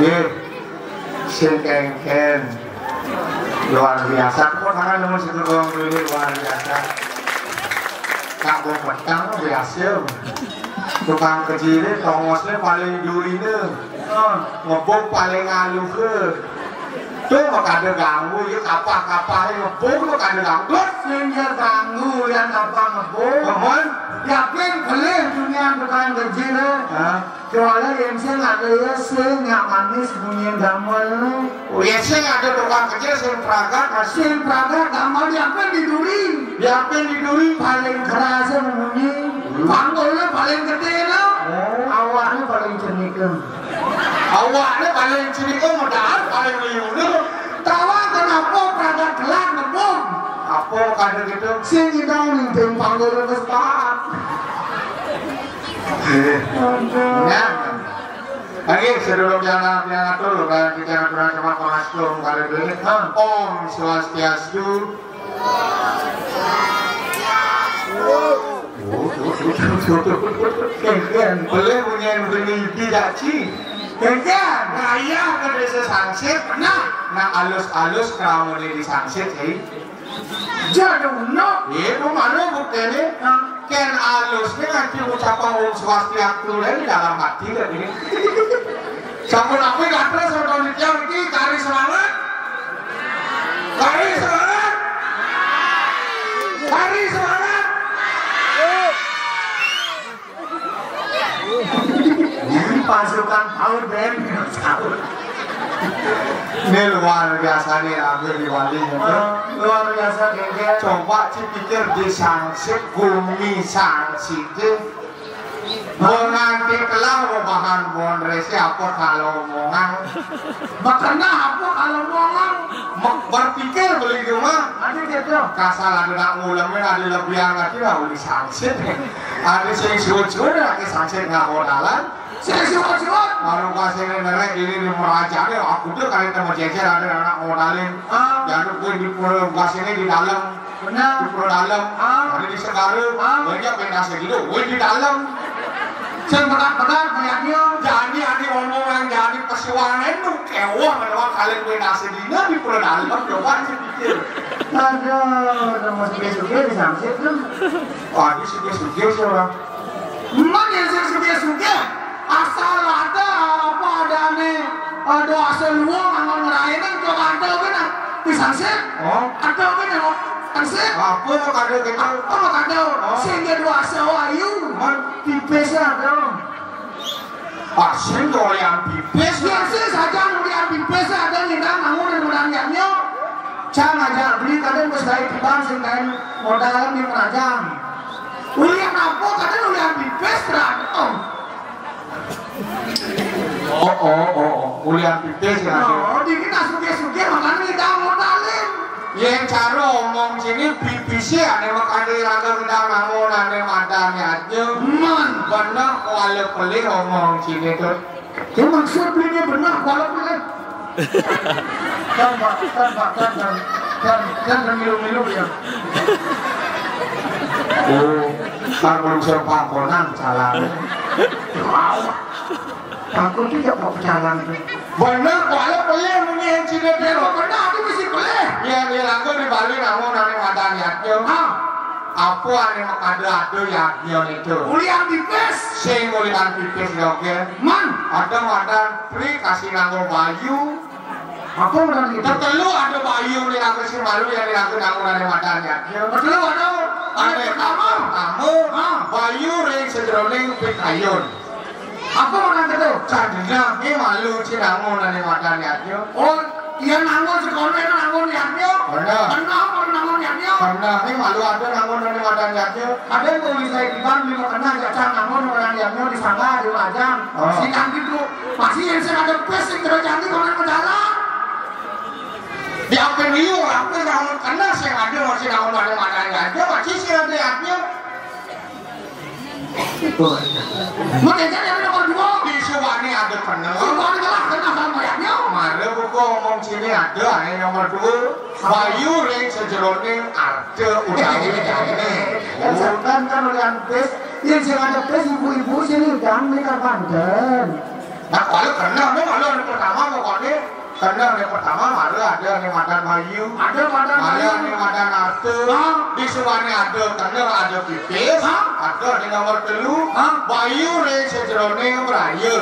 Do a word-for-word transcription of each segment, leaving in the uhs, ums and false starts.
Eh, sing kéngkén. Luar biasa. Kok tangan lu masih tukang dulu luar biasa. Kak mau petang biasa. Tukang kejiré tongosnya paling durine. Ah, ngebuk paling aluhe. Tuh mah kada ganggu ya, kapah-kapah ngebuk mah kada ganggu. Sing ya ganggu yang kapah ngebuk. Mohon. Yakin beli dunia tukang kejiré. Hah? Kecuali yang sing ada ya sing nggak manis bunyi gamal. Oh ya sing ada tukang kejiré sing pragat. Sing pragat gamal yakin di duri. Yakin di duri. Paling keras bunyi. Panggulnya paling gede lah. Oh. Awaknya paling cenik. Awaknya paling cenik, oh, modal paling liu. Tawa kenapa pragat gelap ngebung? Apa kada gitu? Sing idang ning panggulnya wis taat. Nah. Oke, sedulur jana yang atur, kalau kita aturan sama pengastum kali ini. Om Swastiastu. Kéngkén. Boleh punya yang beli tidak sih? Kéngkén. Ngayah ke desa Sangsit. Nah, nah alus-alus keramun di Sangsit sih. Jadi uno. Iya, lu malu bukannya. Nah. Kén alusnya nganti ucapan Om Swastiastu di dalam hati kan ini. Sampun aku gatra sama panitia iki, kari semangat. Kari semangat. Kari semangat. Ini pasukan paut, Ben. Ini luar biasa nih, hampir di Bali, ya. Luar biasa, Gege. Coba dipikir di Sangsit, gumi Sangsit, deh. Menganti telah bahan bondresi apa kalau omongan? Makanya apa kalau omongan? Mek-, berpikir beli cuma. Ada gitu. Kasar ada nak ngulemin, ada lebihan lagi lah, uli Sangsit. Ada sing suwun-suwun lagi Sangsit nggak modalan. Sing suwun-suwun. Baru kasih ini nerek ini di merajane, aku tuh kali temu jejer ada anak modalin. Ah. Jangan gue di pura kasih ini di dalam. Benar. Di pura dalam. Ah. Ada di Segara. Ah. Banyak yang nasi gitu. Gue di dalam. Sing benar-benar melihatnya. Jadi ada omongan, jadi pesuangan itu kewah, memang kalian gue nasi dina di pura dalam, coba aja pikir. Aduh, udah mau suge-suge di Sangsit tuh. Waduh, suge-suge sih orang. Emang yang sing suge-suge, asal ada apa adane, ada asal luang anggon ngerainin, kok ada kan, ah? Di Sangsit? Oh. Ada kan, ah? Sangsit? Apa mau kado gitu? Apa mau kado? Oh. Sehingga dua asal ayu. Man. Pipis ada. Ah, sing doyan pipis. Ya, sing saja doyan pipis, ada nidang, namun yang menanggapnya. Cang aja, beli kadang bos baik di bank, sing kain modalan di kerajaan. Ulian apa? Kadang ulian pipis, berantem. Oh, oh, oh, oh. Ulian pipis ya. Oh, dikit suge-suge, makanya kita modalin. Yen cara omong sini pipis ya, ane makane raga ngendang namun ane madan ya aja. Man. Bener kuala pelih omong sini tuh. Ya maksud belinya bener kuala pelih. Kan, Pak, kan, Pak, kan, kan, kan, kan, kan, milu-milu ya. Oh, kan belum sempangkonan salah. Takut juga kok jalan. Bener, kuala pelih muni yang sini. Bener, bener, aku mesti pelih. Ya, ya, aku di Bali namun ane madan ya. Ah. Apa ane ada-ada ya, ya itu. Ulian pipis. Sing ulian pipis ya, oke. Man. Ada madan pri kasih nganggo bayu. Apa udah gitu? Tetelu ada bayu ning aku sing malu ya ning aku nang urane madan ya. Ya, tetelu ada. Ada pertama. Pertama, ah. Bayu ring sejeroning pikayun. Apa udah gitu? Candina ki malu sing nang urane madan ya. Oh, iya nang sekolah nang ya. Bener. Bener, apa nang ya? Bener, ki malu ada nang urane madan ya. Ada yang mau bisa iban lima kena aja nang urane ya di sana di Majang. Oh. Sing nang gitu. Masih yang sing ada pes sing terjadi orang ke dalam. Di apa liu, apa yang kena sing ada masih dalam ada matanya aja, masih sing ada haknya. Itu aja. Mau diajak yang nomor dua. Di Suwani ada pernah. Suwani kalah kena sama yaknya. Mana buku omong sini ada, ane nomor dua. Bayu ring sejeroning arca utawi dane. Kan sampean kan oleh pes, yang sing ada pes ibu-ibu sini dan mereka banten. Nah, kalau keneh nih, kalau anu pertama pokoknya keneh anu pertama, mara ada anu madan bayu. Ada madan bayu. Mara anu madan arta. Hah? Disubané ada keneh, ada pipis. Hah? Ada anu nomor telu. Hah? Bayu ring sajeroné braya.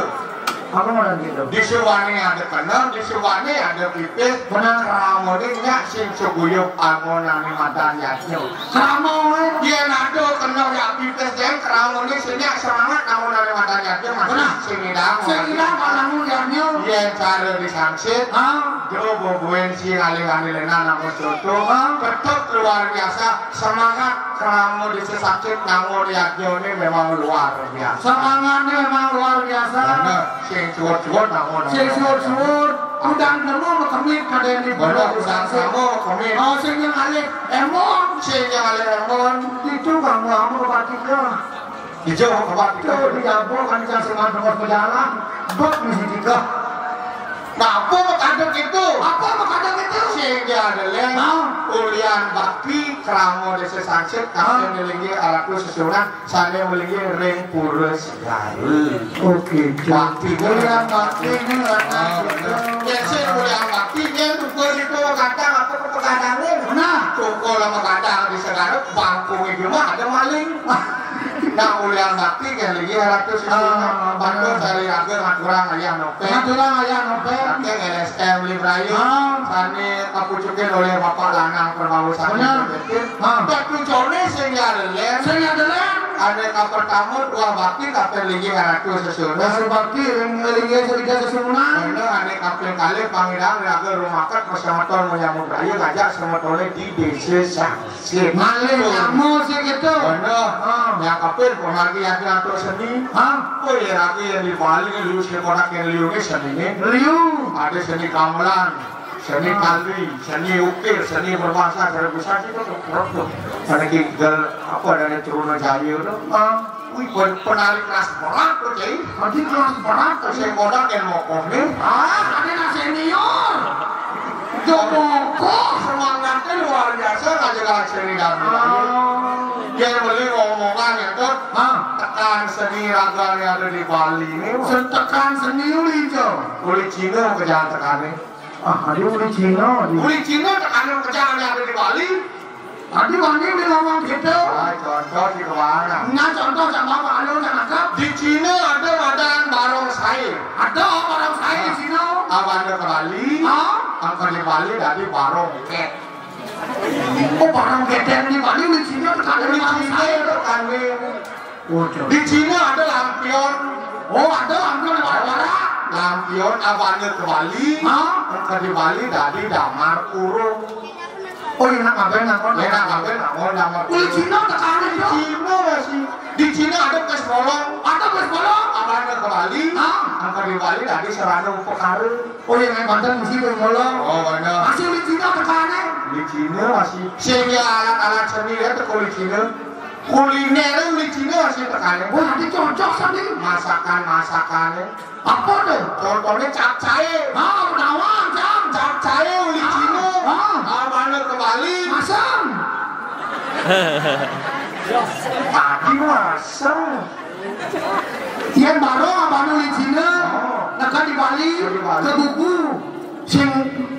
Apa madan gitu? Disubané ada keneh, disubané ada pipis. Benar. Kramané nyak sing saguyub amonané madan yadnya. Krama, wé. Yén ada keneh ya pipis, yén kramané sing nyak semangat, amonané madan yadnya masih. Benar. Sing ngidang. Sing ngidang kalau namun yadnya. Yén cara di Sangsit. Ah. Jo boboen sing alih-alih lénan namun soto. Ah. Tetep luar biasa. Semangat krama di Sangsit namun yadnya ini memang luar biasa. Semangatnya memang luar biasa. Bener. Sing suwur-suwur namun. Sing suwur-suwur. Udang nemu makemit kadén di. Bener, udang nemu makemit. Oh, sing nyang alih émon. Sing nyang alih émon. Itu kamu kamu kebatika. Ijo kebatika. Itu di Jabo kan, sing semangat nemu pejalan. Bek misi tiga. Nah, apa makadang itu? Apa makadang itu? Sing ada lén. Nah. Ulian bakti krama Désa Sangsit, ah, kaping linggih ratu sesuunan. Sané mligi ring Pura Segara. Oke, bakti. Mulyang bakti ning lanang. Ah, bener. Yén sing mulyang bakti, yén uga niku kadang apa kepegadangin. Nah. Tukul sama kadang di Segara, bangkungé cuma ada maling. Nah, mulyang bakti kan lagi ratus itu. Ah, bangkung bener. Dari raga ngaturang ayah nopé. Ngaturang ayah nopé. Raga L S M Librayu. Ah. Sané kapucukin oleh Bapak Lanang Prabowo Sandi. Bener. Ah. Batuconé sing nyarelén. Sing nyarelén. Ané kapertama, Tuah Bakti kaping linggih ratu sesuunan. Tuah Bakti ring linggih sida sesuunan. Bener, ané kaping kalih, Pangidang raga rumaket pasemeton menyambut raga ngajak semetoné di Désa Sangsit. Malih nyama sing gitu. Bener. Ah. Yang kaping pamargi yadnya atur seni. Hah? Oh ya, raga yang di Bali liu, seni konak yang liu ini seniné. Liu. Ada seni gamelan. Seni tali, seni ukir, seni berbahasa, seni besar itu tuh, tuh. Ada Ki Gel, apa, ada Trunajaya tuh. Ah. Wih, pen-, penari kelas berat tuh, Cai. Berarti kelas berat tuh. Saya kodok yang mokoh nih. Ah, ada yang senior. Jok mokoh. Semangatnya luar biasa, raja seni dan budaya. Ah. Dia beli omongan ya tuh. Ah. Tekan seni raga yang ada di Bali ini. Sen-, tekan seni uli, Jo. Uli Cina ke jalan tekan nih. Ah, ada uli Cina, uli. Uli Cina tekané kerjaan yang ada di Bali. Tadi Bali di ngomong gitu. Ah, contoh di kemana? Nah, contoh sama apa? Anu, sama apa? Di Cina ada madan barong saé. Ada barong saé di Cina. Abané ke Bali. Ah? Angkat di Bali dari barong ket. Oh, barong gedén di Bali, uli Cina tekané. Uli Cina tekané. Waduh. Di Cina ada lampion. Oh, ada lampion di Bali. Lampion abané ke Bali. Hah? Ke di Bali dari damar urung. Oh, iya, nak ngapain, nak ngapain? Iya, nak ngapain, nak ngapain, nak ngapain? Uli Cina tekané, Jo. Cina masih. Di Cina ada pes bolong. Ada pes bolong? Abané ke Bali. Hah? Angkat di Bali dari sarana upakara. Oh, yang naik banten mesti pes bolong. Oh, bener. Masih uli Cina tekané. Uli Cina masih. Sehingga alat-alat seni ya, teka uli Cina. Kulinér uli Cina sing tekané. Wah, dadi cocok sami. Masakan-masakané. Apa to? Contoné capcay. Ah, menawa, Cang. Capcay uli Cina. Ah. Abané ke Bali. Masem. Tadi masem. Yén barong abané uli Cina, oh, neka di Bali, di Bali, ke buku. Sing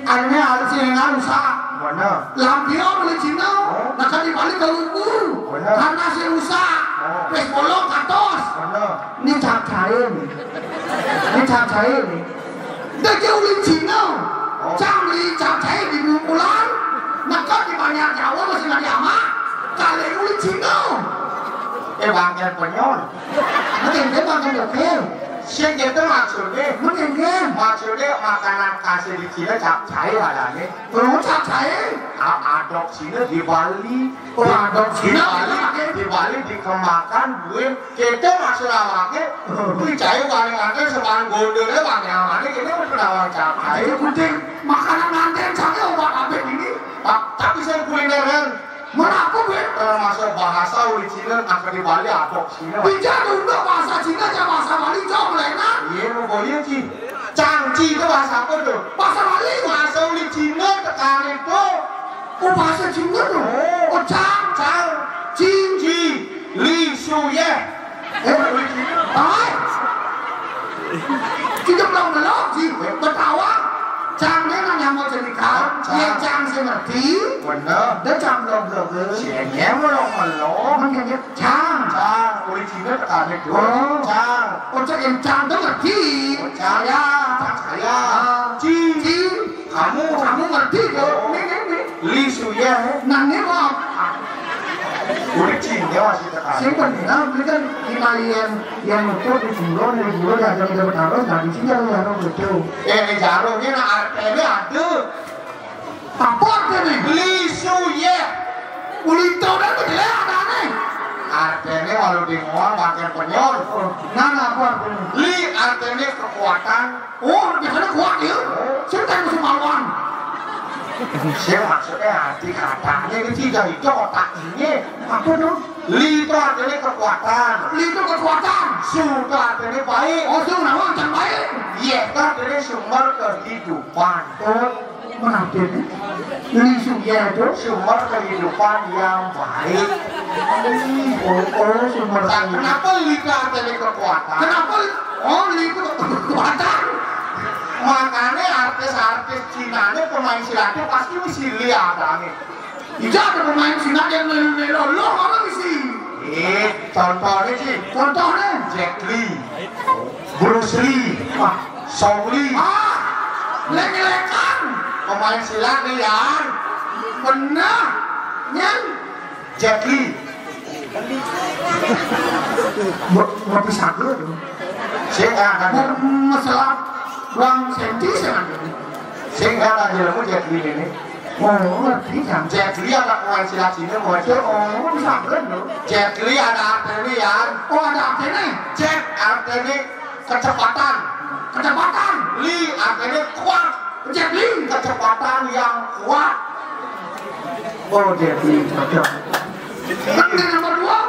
anuné alus, sing rusak. Bener. Lampion uli Cina, oh, neka di Bali ke buku. Bener. Karena sing rusak. Oh. Pes bolong katos. Bener. Ini capcay. Ini capcay. Dadi uli Cina. Oh. Cang beli capcay di Bungkulan. Neka di Banjar Jawa masih nggak diamak. Kali uli Cina. Eh, bangkén penyol. Mungkin dia makan dokter. Sing gitu maksudnya. Mungkin dia. Maksudnya makanan khas di Cina capcay adané. Oh, capcay. A-, adok Cina di Bali. Oh, adok Cina. Di Bali, di Bali dikembangkan buin. Kita maksud awake. Kuwi cai paling aneh semangan gondole paling aneh, ini wis penawar capcay. Ayo, penting makanan nganten cai obat abet ini. Pak, tapi saya kulineran. Menapa, Bén? Termasuk bahasa uli Cina, angkat di Bali, adok Cina. Bicara untuk bahasa Cina, ya bahasa Bali, jauh lainnya. Iya, mau boleh, Ci. Cangci itu bahasa apa tuh? Bahasa Bali. Bahasa uli Cina, tekan itu. Oh, bahasa Cina tuh. Oh. Oh, cang. Cang. Cing. Ci. Li Su Ye. Eh, uli Cina. Hai. Di? Bener. Dia cang blok-blok, eh. Sini melong-melong. Emang dia, dia cang? Cang, uli Cina tekané tuh. Oh. Cang. Oh, cang yang cang tuh ngerti. Oh, cang. Ya. Cang saya. Ah. Ci. Ci. Kamu. Kamu ngerti tuh. Oh. Nih, nih, nih. Li Suye. Nah, nih, Bang. Uli Cina masih tekané. Sing bener, beli kan di kalian yang ngetuk di Suro, di Suro, di Aceh, di Betawi, nah, di sini ada yang ngetuk. Eh, di Jaro, ini nah, artinya ada. Apa artinya? Li Suye. Ulito dan bejelek adanya. Artinya kalau di Muang makin penyol. Oh, nah, nah, apa artinya? Li artinya kekuatan. Oh, biasanya kuat ya. Cerita musim mawon. Saya maksudnya arti katanya ini tidak itu otak ini. Apa tuh? Li itu artinya kekuatan. Li itu kekuatan. Su itu artinya baik. Oh, su nama yang baik. Ye itu artinya sumber kehidupan. Oh, menafsirnya Li Suye itu sumber kehidupan yang baik. Oh, oh, sumber. Nah, kenapa Li itu artinya kekuatan? Kenapa Li? Oh, Li itu kekuatan. Makanya artis-artis Cina ini pemain silatnya pasti mesti Li ada nih. Itu ada pemain Cina yang melu-melu lo apa mesti? Eh, contohnya sih. Contohnya? Jet Li. Bruce Lee. Wah. Song Li. Ah, lek-lekan. Pemain silat nih, Yan. Benar. Nyen. Jet Li. Ngopi sagu tuh. Sing ada. Masalah uang senti sih ada. Sing ada aja lah Jet Li ini. Oh, ngerti kan? Jet Li ada pemain silat sini, mau aja. Oh, sagu tuh. Jet Li ada artinya, Yan. Oh, ada artinya? Jet artinya kecepatan. Kecepatan. Li artinya kuat. Jet Li. Kecepatan yang kuat. Oh, Jet Li cocok. Kan nomor dua.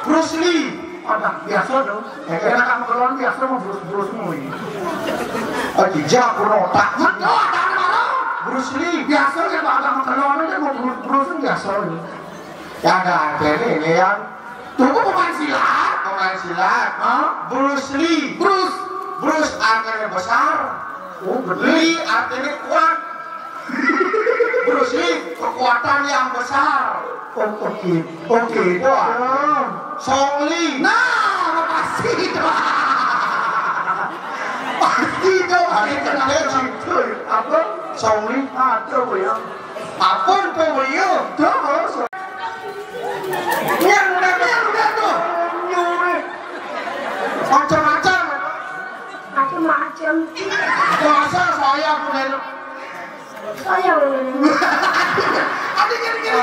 Bruce Lee. Ada biasa dong. Ya, kira kamu keluar biasa mau Bruce Bruce mui. Oh, tidak, aku otak. Betul, ada mana? Bruce Lee. Biasa ya, Pak, kamu keluar aja mau Bruce Bruce biasa. Ya, ada artinya ini yang Tunggu pemain silat. Pemain silat. Hah? Bruce Lee. Bruce. Bruce artinya besar. Oh, bener. Lee artinya kuat. Bruce Lee kekuatan yang besar. Oh, oke. Oke, wah. Song Lee. Nah, pasti itu. Pasti itu. Ada kerja gitu. Apa? Song Lee. Ada, ya. Apun tuh, iya. Tuh, yang udah, yang udah tuh. Macam-macam. Macam-macam. Masa saya punya. Saya punya. Ada gini-gini.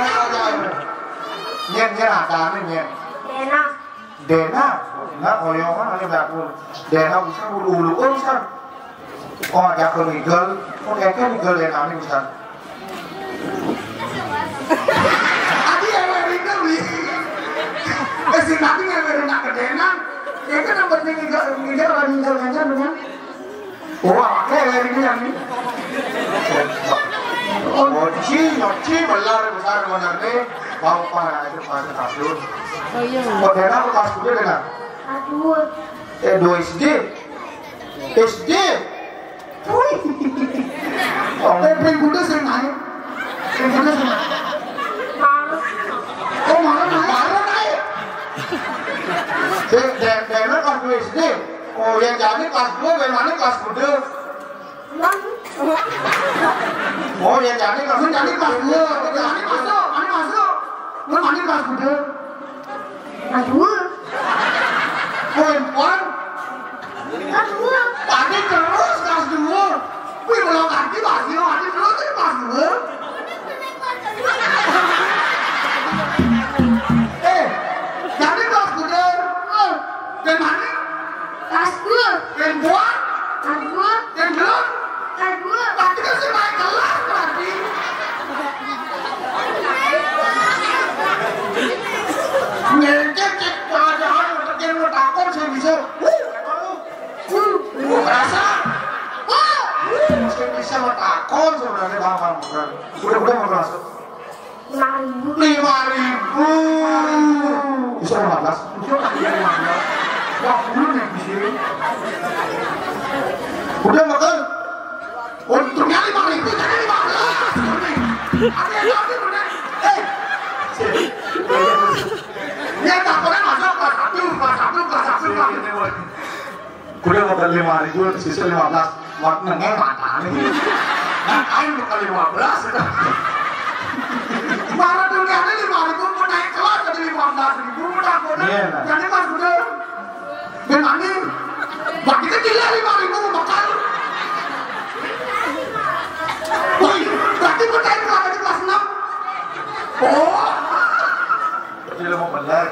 Nyen, nyen, ada nih, nyen. Enak. Dena, nah, koyongan ada dapur. Dena usah ulu-ulu, oh, usah. Oh, ada ke legal. Oh, kayak legal Dena nih, usah. Adi ya, ya, legal, nih. Eh, si Nadi ya, ya, ke Dena. Ya, kan yang penting legal, legal, legal, legal, legal. Wah, kayak ini yang ini. Oci, oci, belar besar benar nih. Bau parah aja pada kasur. Oh, iya. Oh, Dena, aku kasur dia, Dena. Aduh. Eh, dua S D. S D. Wih. Oh, eh, pring kuda sering naik. Pring kuda sering naik. Oh, malah naik. Malah naik. Dek, dek, dek, kelas dua S D. Oh, yang jadi kelas dua, yang mana kelas kuda? Oh, yang jadi kelas, yang jadi kelas dua. Yang jadi masuk, mana masuk? Lu mana kelas kuda? Kelas dua. Perempuan? Kelas dua. Tadi terus kelas dua. Wih, belum tadi masih, tadi terus ini kelas dua. Eh, jadi kelas kuda. Eh, dan mana? Kelas dua. Perempuan? Kelas dua. Dan belum? Kelas dua. Berarti kan sih naik kelas berarti. Ngecek, cek pelajaran, ngerjain mau takon, saya bisa. Wuh, wuh, ngerasa. Wuh, wuh, saya bisa mau takon sebenarnya, Bang, Bang, bukan. Udah, udah, mau masuk. Lima ribu. Lima ribu. Bisa lima belas. Bisa lima belas. Wah, belum ya, di sini. Udah makan? Untungnya lima ribu, jadi lima belas. Ada yang tahu mana? Eh. Ya, tak pernah masuk kelas satu, kelas satu, kelas satu, kelas satu. Kuda modal lima ribu, sisa lima belas. Mat nengeng mata nih. Ngapain bukan lima belas? Mana dunia ini lima ribu, mau naik kelas jadi lima belas ribu, udah, udah. Iya, nah. Jadi, Mas, udah. Gimana? Berarti kan gila lima ribu bekal. Woi, berarti berarti kalau di kelas enam. Oh. Jadi lu mau bener.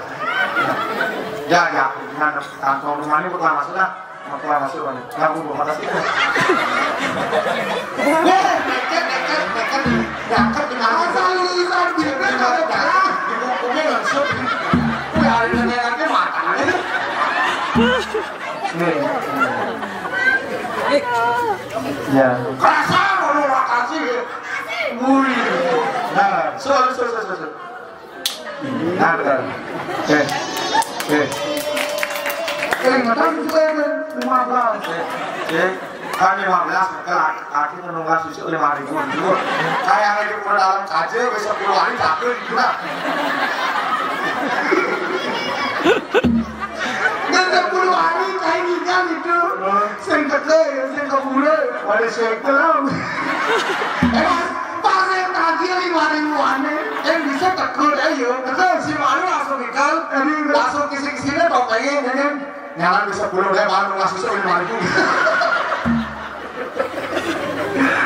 Ya, ya, nah, kantong rumah ini bukan masalah. Bukan masalah, nih. Yang gua batas itu. Weh, deket, deket, deket. Deket di mana? Asal lulusan di mana? Dihukumnya langsung. Udah ada yang lagi matanya. Nih. Ya. Kerasa kalau lokasi. Wih. Nah, so, so, so, so, so. Nah, betul. Eh, eh. Eh, nggak tahu juga ya, kan? Lima belas. Eh, eh. Kan lima belas, kan laki, laki menunggang susu lima ribu dulu. Kayak lagi ke dalam kaca, besok puluh hari, satu juga. Dan sepuluh hari, kayak ikan itu. Sing teke, sing kebule, pada sekel. Eh, pas, pas yang terakhir lima ribuan, eh, yang bisa teke, eh, yo. Teke, si Malu langsung ikan, langsung kisi-kisina topengnya, ya kan? Nyala di sepuluh, dia baru masuk sepuluh lima ribu.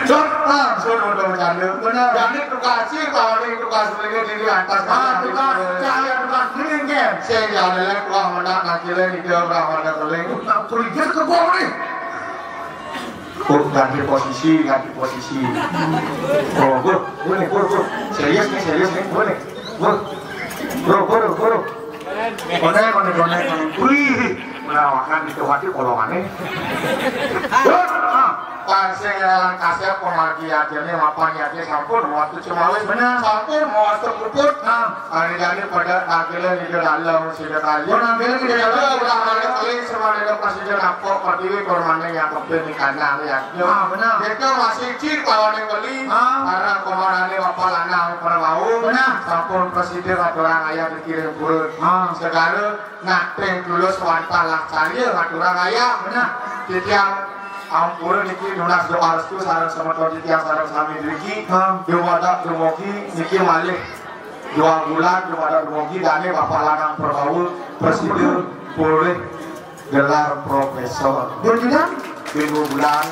Sok, ah, sudah, udah bercanda. Benar. Jadi tukasi, kalau ini tukasi ini di atas. Ah, tukasi, cahaya tukasi ini, kan? Saya jalan lagi, wah, mana, nanti lagi, dia berapa, ada keling. Tak curiga ke gua nih. Oh, ganti posisi, ganti posisi. Oh, bro, boleh, bro, bro. Serius nih, serius nih, boleh. Bro, bro, bro, bro. Konek, konek, konek, konek. Wih, menawarkan itu hati kolongannya. Bro, ah, pas saya kasih pengaji aja nih, apa niatnya sampun, waktu cuma wis. Benar. Sampun, mau waktu puput. Nah, hari-hari pada akhirnya di dalam, sudah kali. Benar, benar, benar. Udah, udah, udah, kali, semua ada pasti dia nampak, pertiwi, kormane yang kepil di kanan, ya. Ah, benar. Kita masih cik, lawan yang beli. Ah. Karena komandannya Bapak Lanang Prabowo. Benar. Sampun presiden aturan ayah dikirim turun. Ah. Segala, nah, peng tulus wantah lah cari, aturan ayah. Benar. Titiang ampura niki nunas doa restu sareng semeton titiang sareng sami driki. Ah. Dumadak dumugi niki malih dua bulan, dumadak dumugi dane Bapak Lanang Prabowo, presiden, polih, gelar profesor. Bun bidang? Bun bulan.